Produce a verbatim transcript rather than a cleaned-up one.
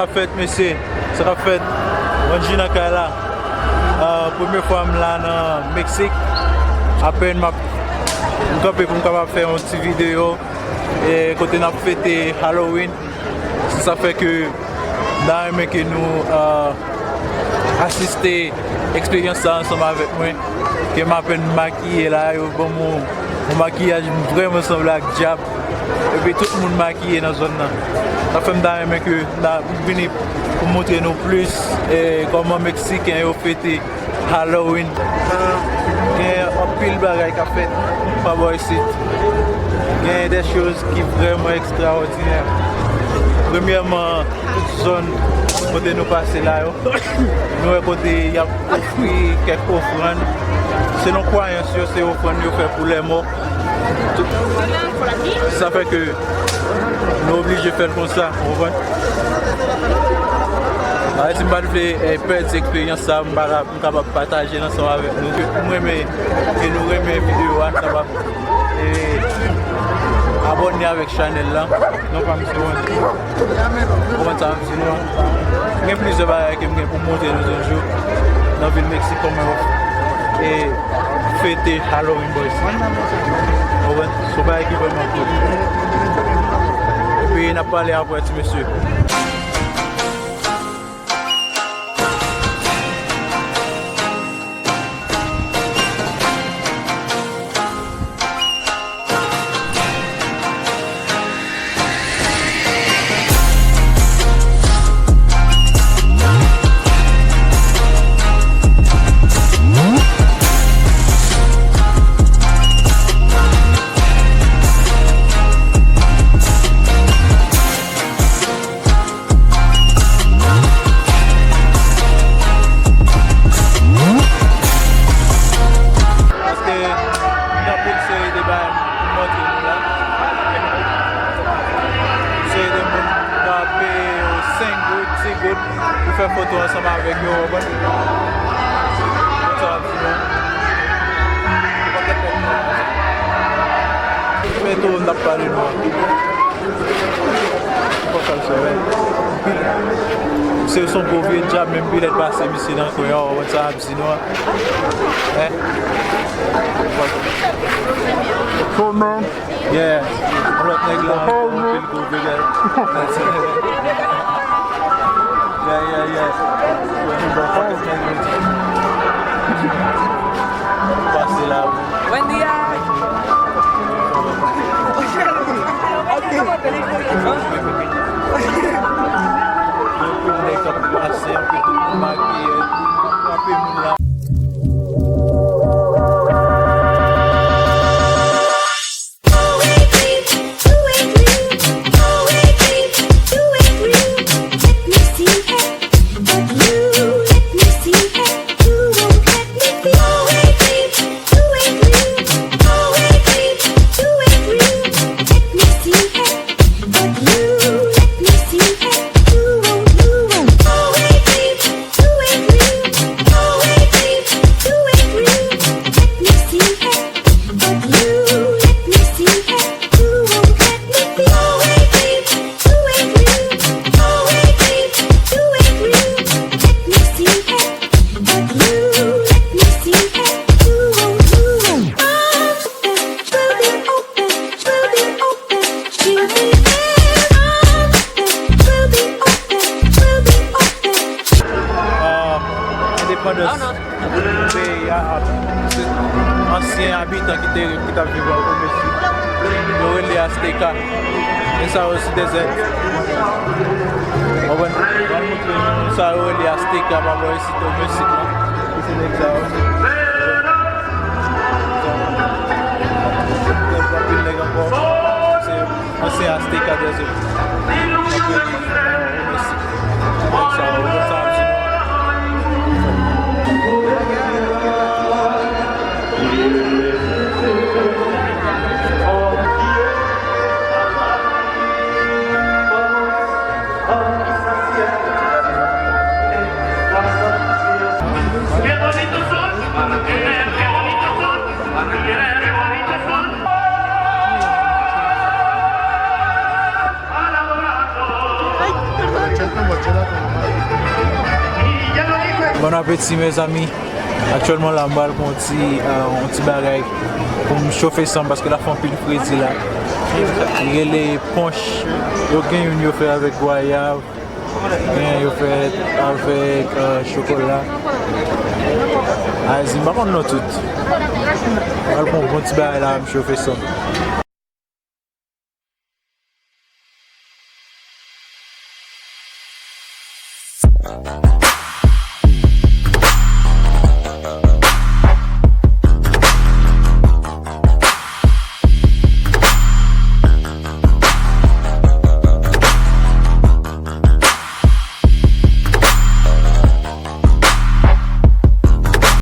Sa k ap fèt, mesye? Sa k ap fèt? Angie nan kay la. Ah, premye fwa m la nan Meksik. Apèn m ap, m kanpe pou m kapab fè yon ti videyo, e, kote n ap fete Halloween. Se sa fè ke m ta renmen ke nou, ah, asiste eksperyans sa ansanm avèk mwen. Ke m apèn makiye la, yo ban m yon, yon makiyaj vrèman sanble ak dyab. Epi tout moun makiye nan zòn nan. Sa fè m ta renmen ke m ta vini pou montre nou plis, eh, kòman Meksiken yo fete Halloween. Gen anpil bagay k ap fèt pa bò isit. Gen de choz ki vrèman ekstraòdinè. Premyèman, tout zòn kote nou pase la yo, nou wè kote y ap ofri kèk ofrann. Selon kwayans yo, se ofrann yo fè pou lèmò. Tout, sa fè ke nou oblije fè l konsa, ou konprann? Parèt si m pa t vle, eh, pèdi eksperyans sa, m pa ka, m kapab pataje l ansanm avèk nou. Ke m renmen, ke nou renmen videyo a, n kapab, eh, abòne avèk chanèl la. Non pa m se yon Ou konprann sa m di nou an? Gen plizyè bagay ke m gen pou m montre nou jodi jou nan vil Meksik, kòman yo, e, fete Halloween bò isit. Ou konprann? Se yon bagay ki vrèman cool. Epi n ap pale apre, ti mesye. Paske gen anpil seri de bagay pou m montre nou la. Seri de moun ka peye yo senk goud, dis goud pou fè foto ansanm avèk yo, ou konprann? Sa ap di nou. Yon pakèt nèg. Men tou, n ap pale nou. Se son gwo vye djab, menm pi lèd pase misye nan kwen an, ou konn sa m ap di nou an. Hein? Cool, man. Yeah. Lòt nèg la, anpil gwo vye djab. Yeah, yeah, yeah. Pase la. Buen día. Anpil nèg k ap pase, anpil tout moun makiye, frape moun la. Ah, endepandans peyi a, ap, se ansyen abitan ki te, ki t ap viv o Meksik. Yo rele Azteka. E sa yo se dèzè. Konprann? Mwen montre nou sa yo rele Azteka pa bò isit o Meksik la. Se nèg sa yo. Anpil nèg ankò. Se ansyen Azteka dèzè. Anpil, euh, Meksik. Nèg sa yo, nèg sa yo, Bon apeti, mezanmi. Aktyèlman la, m pral pran yon ti, euh, yon ti bagay pou m chofe san m paske l ap fè anpil fredi la. Li rele ponch. Yo gen youn yo fè avèk gwayav, gen yo fè avèk, euh, chokola. Azi, m pa konn non tout. M pral pran yon bon ti bagay la, m chofe san m.